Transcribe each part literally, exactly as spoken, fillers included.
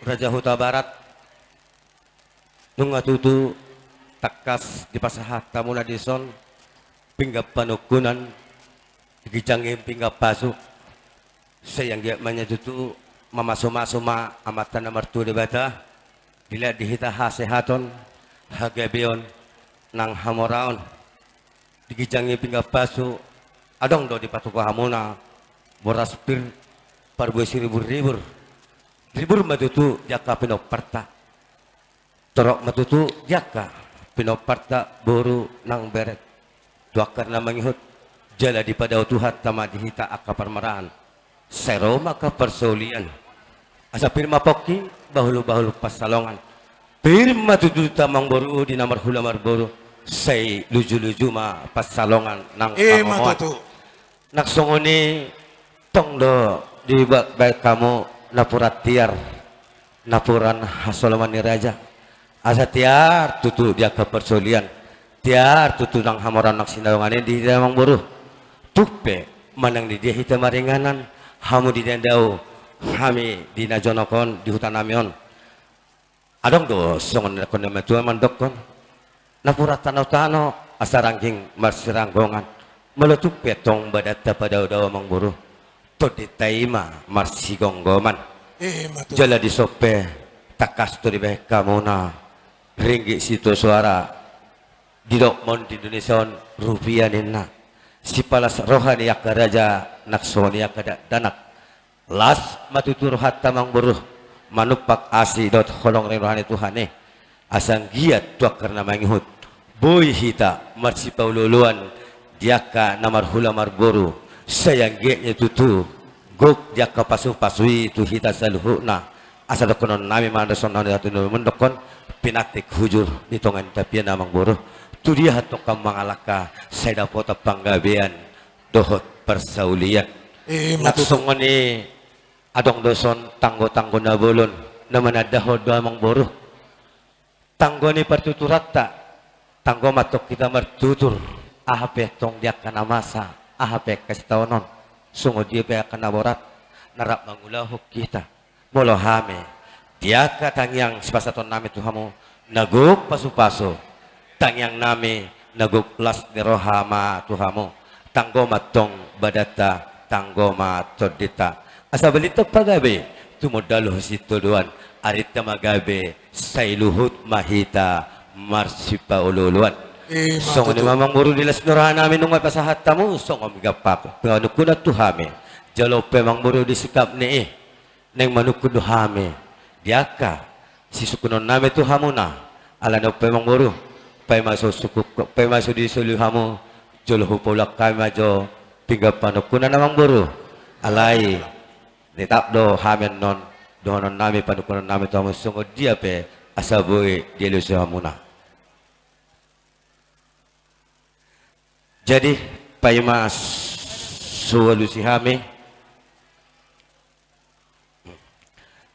Raja Hutabarat, nunga tutu tangkas dipasahat hamuna dison pinggan panungkunan, diginjangi pinggan pasu. Sai anggiat ma nian tutu mamasumasu ma Amanta na martua Debata, dilehon di hita hasehaton, hagabeon nang hamoraon. Diginjangi pinggan pasu, adong do dipatupa hamuna boras pir, parbue siriburribur. Ribur ma tutu di angka pinomparta. Torop ma tutu di angka pinomparta boru nang bere tu angka na mangihut. Jala dipadao Tuhanta ma di hita angka parmaraan. Sai ro ma angka parsaulian. Asa pir ma pongki, bahulbahul pansalongan. Pir ma tutu hita amangboru di na marhula marboru. Sai lujuluju ma pansalongan nang pangomoan. Nang songon i tong do dibaen hamu napuran tiar, napuran hasoloman ni raja. Asa tiar tutu di angka parsaulian, tiar tutu nang hamoraon nang sinaongan i di hita amangboru. Tung pe manang di dia hita maringanan, hamu di na dao, hami di na jonok on, di huta nami on. Adong do songon na nidok ni natuatua mandokkon, napuran tanotano asa rangging marsiranggongan. Molo tung pe tong badanta padaodao amangboru, tondinta i ma marsigomgoman. Jala dison pe tangkas do dibaen hamuna ringgit sitio soara, didok ma on di Indonesia on rupiah ninna. Sipalas roha ni angka raja nang songon i angka dakdanak. Las ma tutu rohanta amangboru, manumpak asi dohot holong ni roha ni Tuhan i. Asa anggiat tu angka na mangihut, boi hita marsipaolooloan di angka na marhula marboru. Sai anggiat nian tutu gok di angka pasupasu i tu hita saluhutna. Asa dohonon nami ma songon na nidok ni natuatua mandokkon, pinantik hujur di tonga ni tapian amangboru. Tu dia hatop hamu mangalangka, sai dapotan panggabean dohot parsaulian. Nang songon i adong do dison tanggotanggo na bolon na manandahon do amangboru. Tanggo ni partuturanta, tanggo ma tong hita martutur, aha pe tong di angka na masa, aha pe angka sitaonon, songon dia pe angka na borat, na rap mangulahon hita. Molo hami, di angka tangiang sipasahaton nami tu hamu, na gok pasupasu, tangiang nami, na gok las ni roha ma tu hamu, tanggo ma tong badanta, tanggo ma tondinta. Asa balintang pagabe, tumundalhon sitadoan, arinta ma gabe, sai luhut ma hita marsipaolooloan. Songon i ma amangboru di las ni roha nami nunga pasahat hamu, songon pinggan panungkunan tu hami. Jala on pe amangboru di singkap ni i, naeng manungkun do hami di angka sisungkunon nami tu hamuna. Alani on pe amangboru, paima so sungkun, paima so disolu hamu, jolo hupaulak hami ma jo pinggan panungkunan amangboru. Alai tetap do hami annon, dohonon nami panungkunan nami tu hamu songon dia pe asa boi dialusi hamuna. Jadi paima so alusi hami,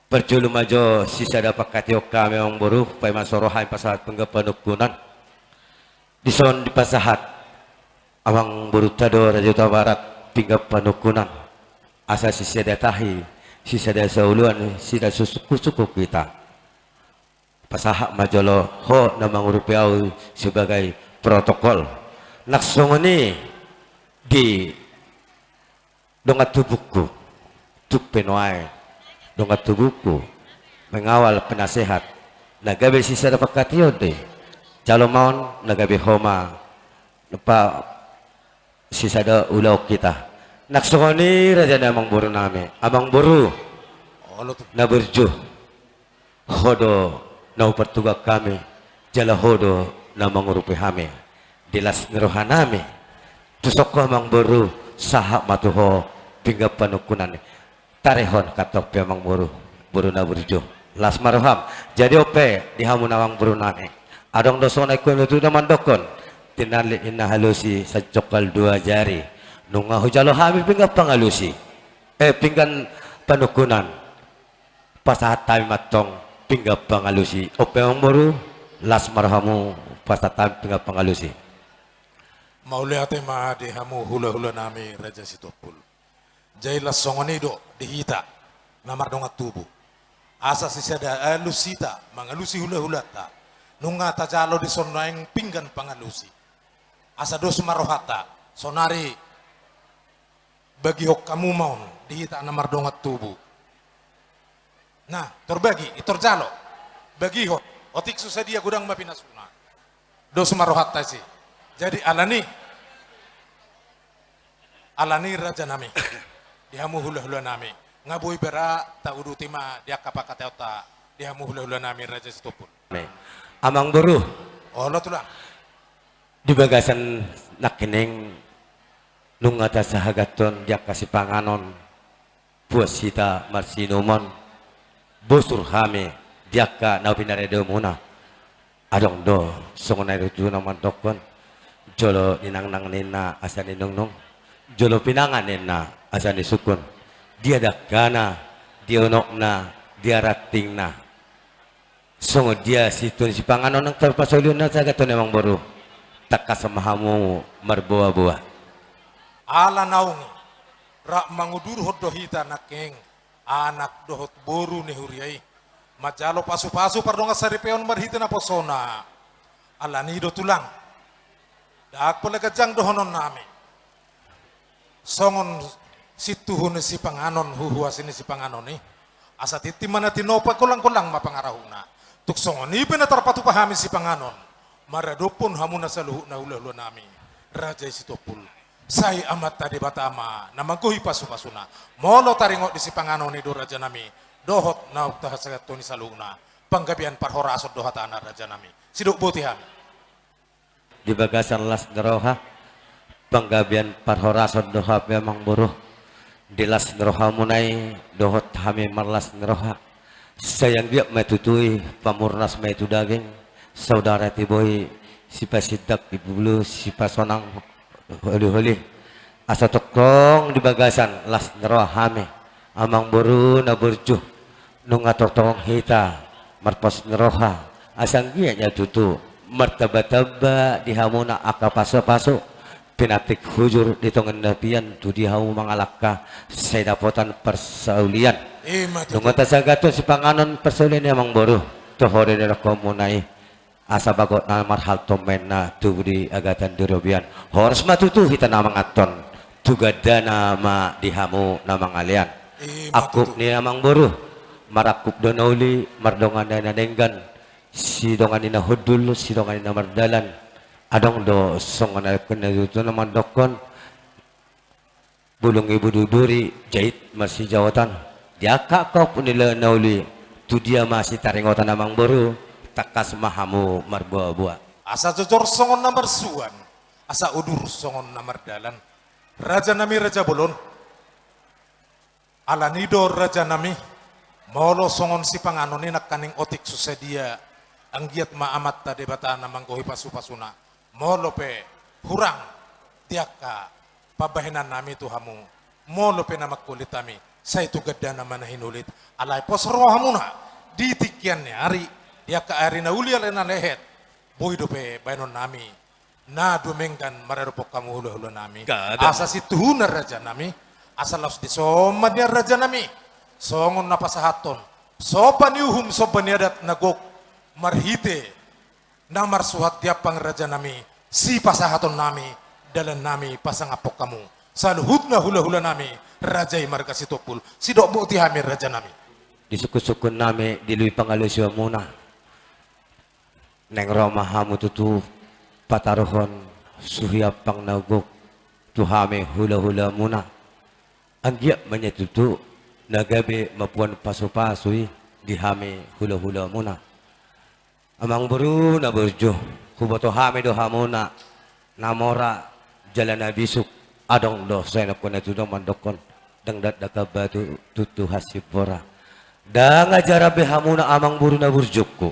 parjolo ma jo sisada panghataion hami amangboru, paima so ro hami pasahat pinggan panungkunan. Dison dipasahat amangborunta do Raja Hutabarat pinggan panungkunan. Asa sisada tahi, sisada saoloan, sisada sungkunsungkun hita. Pasahat ma jolo ho na mangurupi ahu sebagai protokol. Nang songon i di dongan tubungku, tung pe nuaeng dongan tubungku mengawal penasehat, na gabe sisada panghataion do i. Jalo ma on na gabe ho ma, na pa sisada ulaon hita. Nang songon i raja ni amangboru nami, amangboru na burju. Ho do na hupartugang hami, jala ho do na mangurupi hami. Di las ni roha nami, tu son ho amangboru, sahat ma tu ho pinggan panungkunan i. Tarehon hatop pe amangboru, boru na burju. Las ma roham. Jadi on pe di hamu na amangboru nami, adong do songon na ingkon tutu na mandokkon, tinallik ninna halosi, sacongkal dua jari. Nunga hujalo hami pinggan pangalusi, eh, pinggan panungkunan. Pasahat hami ma tong pinggan pangalusi. On pe amangboru, las ma rohamu, pasahat hami pinggan pangalusi. Mauliate ma di hamu hulahula nami Raja Sitompul. Jadi las songon i do di hita na mardongan tubu. Asa sisada alus hita mangalusi hulahulanta. Nunga tajalo dison nuaeng pinggan pangalusi. Asa dos ma rohanta, sonari bagihon hamu ma on di hita na mardongan tubu. Nah, torbagi, i torjalo. Bagihon, otik so sadia godang ma pinasuna. Dos ma rohanta disi. Jadi alani, alani rajanami, di hamu hulahulanami, nga boi bera tauduti ma di angka pangkataionta di hamu hulahulanami Raja Sitompul. Amangboru. Olo tulang. Di bagasan nangkining nunga tasahagathon di angka sipanganon, puas hita marsiinumon, bosur hami di angka na pinaradeonmuna. Adong do songon na nidokna mandokkon, jolo ninangnang ninna asa ninungnung, jolo pinangan ninna asa nisungkun. Dia dangkana, dia unokna, dia rantingna. Songon dia situan sipanganon na tarpasaulion na sahagathon i amangboru, tangkas ma hamu marboaboa. Ala naung rap mangudurhon do hita nangkining anak dohot boru ni huria i manjalo pasupasu pardongan saripeon marhite naposona. Alani do tulang, ndang pola ganjang dohononnami. Songon sintuhu ni sipanganon, huhuasi ni sipanganon i, asa tintin ma na tinopa, golanggolang ma pangarahutna. Tung songon i pe na tarpatupa hami sipanganon maradophon hamuna saluhutna hulahulanami Raja i Sitompul. Sai Amanta Debata ma na manggohi pasupasuna. Molo taringot di sipanganon i do rajanami, dohot naung tahasagathon i saluhutna, panggabean parhorason do hatana rajanami. Sidok boti hami. Di bagasan las ni roha, panggabean parhorason do hape amangboru. Di las ni rohamuna i dohot hami marlas ni roha. Sai anggiat ma tutu i pamurnas ma i tu daging, saudara tiboi, sipasindak ibulu, sipasonang holiholi. Asa tongtong di bagasan las ni roha hami, amangboru na burju, nunga tongtong hita marpos ni roha, asa anggiat ma tutu martambatamba di hamuna angka pasupasu, pinantik hujur di tonga ni tapian tu dia hamu mangalangka, sai dapotan parsaulian. Ima tutu. Nunga tasahagathon sipanganon parsaulian i amangboru, toho do nidokmuna i. Asa bagot na marhalto ma inna tubu di agatan di robean. Horas ma tutu hita na manganhon, tu gandana ma di hamu na mangalean. Ima tutu. Angkup ni amangboru, marangkup do na uli, mardongan ni na denggan, sidongan ni na hundul, sidongan ni na mardalan. Adong do songon na tutu na mandokkon, bulung i bulu duri, jait marsijaotan. Di angka angkup ni na uli, tu dia ma sitaringotan amangboru, tangkas ma hamu marboaboa. Asa jojor songon na marsuan, asa udur songon na mardalan. Rajanami raja bolon. Alani do rajanami, molo songon sipanganon i nangkaning otik so sadia, anggiat ma Amanta Debata na manggohi pasupasuna. Molo pe hurang di angka pambahenannami tu hamu, molo pe na mangkulit hami, sai tu gandana ma na hinulit. Alai pos rohamuna di tingkian ni ari, di angka ari na uli alai na lehet, boi dope baenonnami na dumenggan maradophon hamu hulahulanami. Gabe. Asa sintuhuna rajanami, asa laos dison ma nian rajanami, songon na pasahathon somba ni uhum, somba ni adat na gok, marhite na marsuhat di ampang rajanami, sipasahatonnami, dalannami pasangaphon hamu saluhutna hulahulanami, raja i marga Sitompul. Sidok boti hami rajanami. Di sungkunsungkunnami, di lui pangalusionmuna, naeng ro ma hamu tutu pataruhon suhi ampang na gok tu hami hulahulamuna. Anggiat ma nian tutu na gabe mamboan pasupasu i di hami hulahulamuna. Amangboru na burju, huboto hami do hamuna na mora jala na bisuk. Adong do songon na tutu mandokkon, ndang dakdanak batu tutu hansit bora. Ndang ajar be hamuna amangboru na burjungku,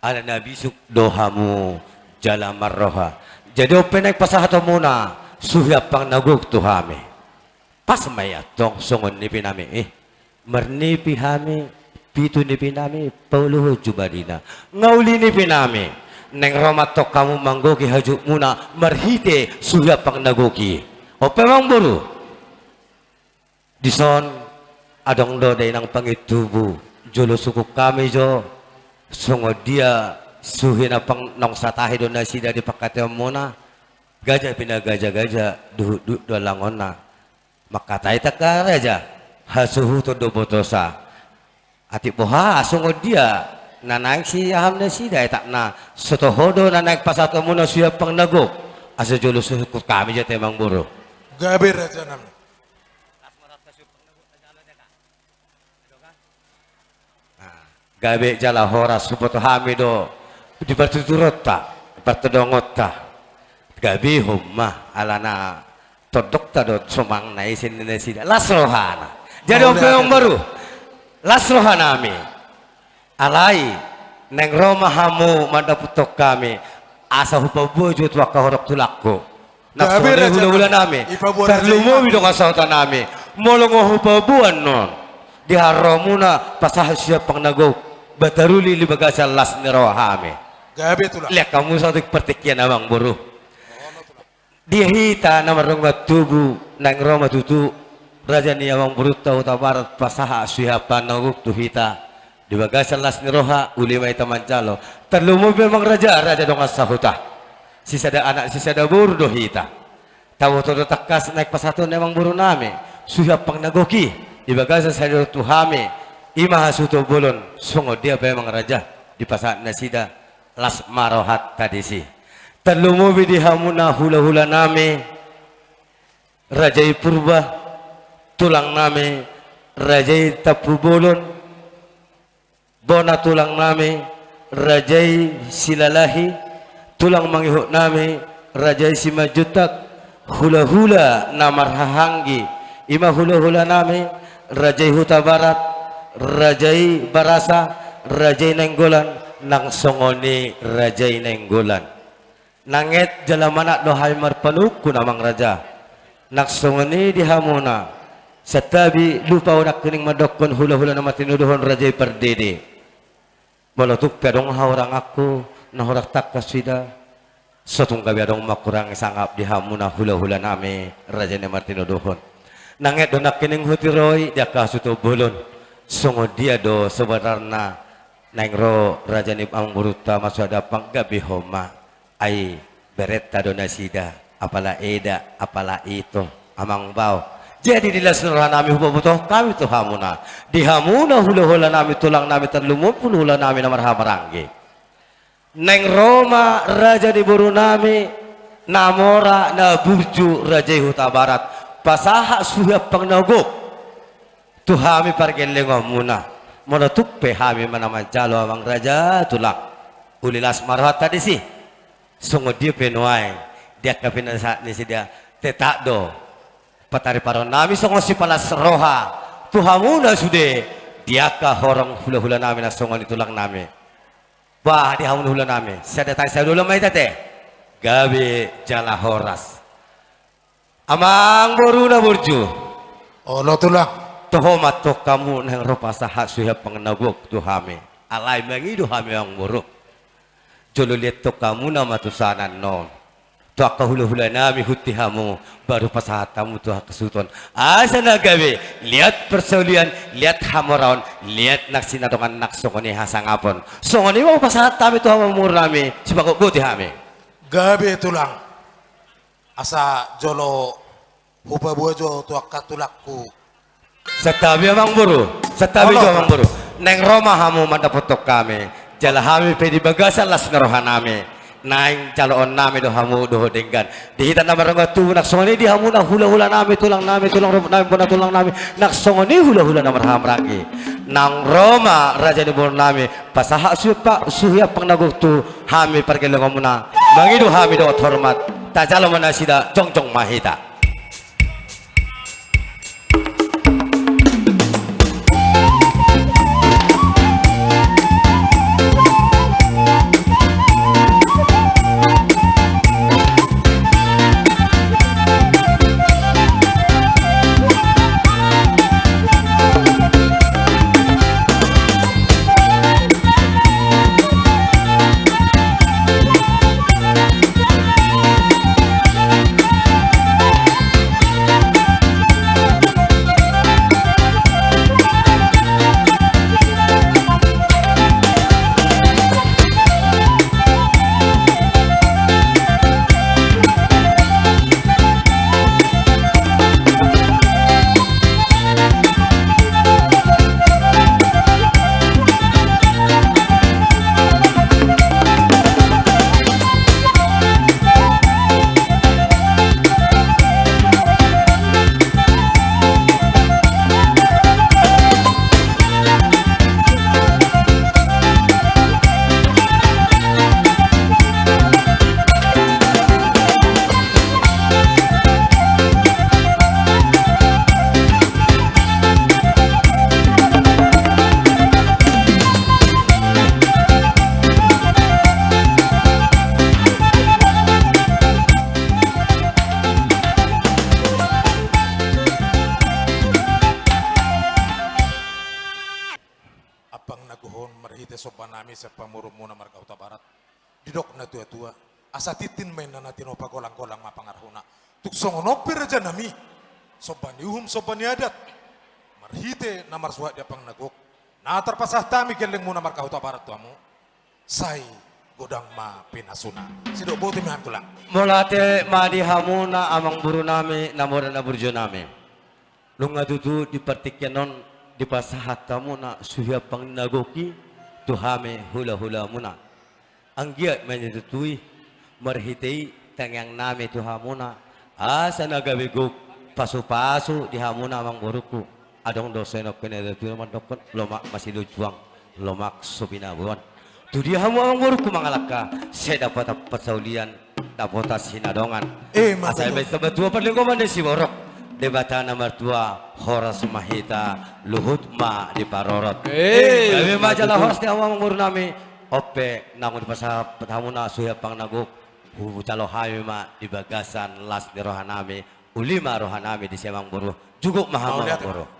ala na bisuk do hamu jala marroha. Jadi on pe naeng pasahatonmuna suhi ampang na gok tu hami. Pas ma i antong songon nipinami i. Marnipi hami, pitu nipinami pauluhon jumadi na. Nga uli nipinami, naeng ro ma antong hamu manggohi hajutmuna marhite suhi ampang na gok i. On pe amangboru. Dison adong do dainang pangintubu, Jolo sungkun hami jo, songon dia suhi na pang naung satahi do nasida di pangkataionmuna, gaja pe na gaja-gaja, duhut-duhut do alangonna. Mangkatai tangkas raja, hasuhuton do botosa. Atik boha songon dia na naeng siahaon nasida, etakna so toho do na naeng pasahatonmuna suhi ampang na gok. Asa jolo sungkun hami jo ate amangboru. Gabe rajanami. Nah, gabe jala horas huboto hami do di partuturonta, partodongonta. Gabehon ma alana tondongta do sumang na ise ni nasida. Las rohana. Jadi on pe amangboru, las rohanami. Alai naeng ro ma hamu mandapothon hami, asa hupaboa jo tu angka horong tulangku. Nang songon i hula-hulanami, tarlumobi dongan sahutanami, molo nga hupaboa annon di haroromuna pasahat suhi ampang na gok, bataruli di bagasan las ni rohami. Lean hamu saotik partingkian amangboru. Di hita na mardongan tubu, naeng ro ma tutu raja ni amangborunta Hutabarat pasahat suhi ampang na gok tu hita. Di bagasan las ni roha, uli ma hita manjalo. Tarlumobi amang raja, raja dongan sahuta. Sisada anak, sisada boru do hita. Taboto do tangkas naeng pasahaton ni amangborunami suhi ampang na gok i di bagasan sadari on tu hami. I ma hasuhuton bolon, songon dia pe amang raja dipasahat nasida. Las ma rohanta disi. Tarlumobi di hamuna hula-hulanami, raja i Purba, tulangnami raja i Tampubolon, bona tulangnami raja i Silalahi, tulang mangihutnami raja i Simanjuntak, hula-hula na marhahaanggi, i ma hula-hulanami raja i Hutabarat, raja i Barasa, raja i Nainggolan, nang songon i raja i Nainggolan. Nanget jala manat do hami marpanungkun amang raja. Nang songon i di hamuna. Santabi lupa ahu nangkining mandokkon hula-hula na martinodohon raja i Pardede. Molo tung pe adong hahuranganku na hurang tangkas huida, so tung gabe adong mangkurangi sangap di hamuna hula-hulanami raja na martinodohon. Nanget do nangkining hutiroi di angka hasuhuton bolon. Songon dia do sebenarna naeng ro raja ni amangborunta masuada panggabeon ma. Ai berenta do nasida, apala eda, apala ito, amang bao. Jadi di las ni rohanami hupabotohon hami tu hamuna, di hamuna hula-hulanami, tulangnami, tarlumobi hula-hulanami na marhahamaranggi. Naeng ro ma raja ni borunami, na mora na burju raja i Hutabarat, pasahat suhi ampang na gok tu hami pargellengonmuna. Molo tung pe hami ma na manjalo amang raja tulang, uli las ma rohanta disi. Songon dia pe nuaeng di angka pinasahat ni nasida, tetap do patariparonami songon sipalas roha tu hamuna sude di angka horong hula-hulanami na songon i tulangnami. Bah, di hamuna hulanami, sada tangi sada ulo ma hita ate. Gabe jala horas. Amang boru na burju. Olo tulang. Toho ma antong hamu naeng ro pasahat suhi ampang na gok tu hami. Alai mangido hami amang boru, jolo liat antong hamu na matusanan on tu angka hula-hulanami, huti hamu baru pasahat hamu tu angka suhut on. Asa na gabe liat parsaulian, liat hamoraon, liat nang sinadongan nang songon i hasangapon. Songon i ma hupasahat hami tu hamu amang boru nami, sipagot-goti hami. Gabe tulang. Asa jolo hupaboa jo tu angka tulangku. Santabi amang boru, santabi jo amang boru. Naeng ro ma hamu mandapothon hami, jala hami pe di bagasan las ni rohanami naeng jaloonnami do hamu dohot denggan. Di hita na mardongan tubu nang songon i di hamuna hula-hulanami, tulangnami, tulang rumputnami, bona tulangnami, nang songon i hula-hula na marhahamaranggi. Naeng ro ma raja ni borunami pasahat suhi ampang, suhi ampang na gok tu hami pargellengonmuna. Mangido hami dohot hormat, tajalo ma nasida, jongjong ma hita. pangnagohon marhite somba nami sian pamoruonmuna marga Hutabarat. Didok na tuatua, asa tintin ma inna na tinopa, golanggolang ma pangarahutna. Tung songon on pe raja nami, somba ni uhum, somba ni adat, marhite na marsuhat di ampang na gok, na tarpasahat hami gellengmuna marga Hutabarat tu hamu, sai godang ma pinasuna. Sidok botima, tulang. Mauliate ma di hamuna amangboru nami, na moda na burju nami. Nunga tutu di partingkian on dipasahat hamuna suhi ampang na gok i tu hami hulahulamuna. Anggiat ma i na tutu i, marhite i tangiang nami tu hamuna, asa na gabe gok pasupasu di hamuna amangborungku. Adong do songon na tutu i mandokkon, lomak ma silunjuang, lomak so binaboan. Tu dia hamu amangborungku mangalangka, sai dapotan parsaulian, dapotan sinadongan. Eh, asa matua. Eme sabatua parlinggoman ni siborok, Debata na martua, horas ma hita, luhut ma diparorot. Eh, gabe ma jala horas di hamu amangboru nami. On pe naung dipasahat hamuna suhi ampang na gok, hujalo hami ma di bagasan las ni roha nami, uli ma roha nami disi amangboru. Juguk ma hamu amangboru.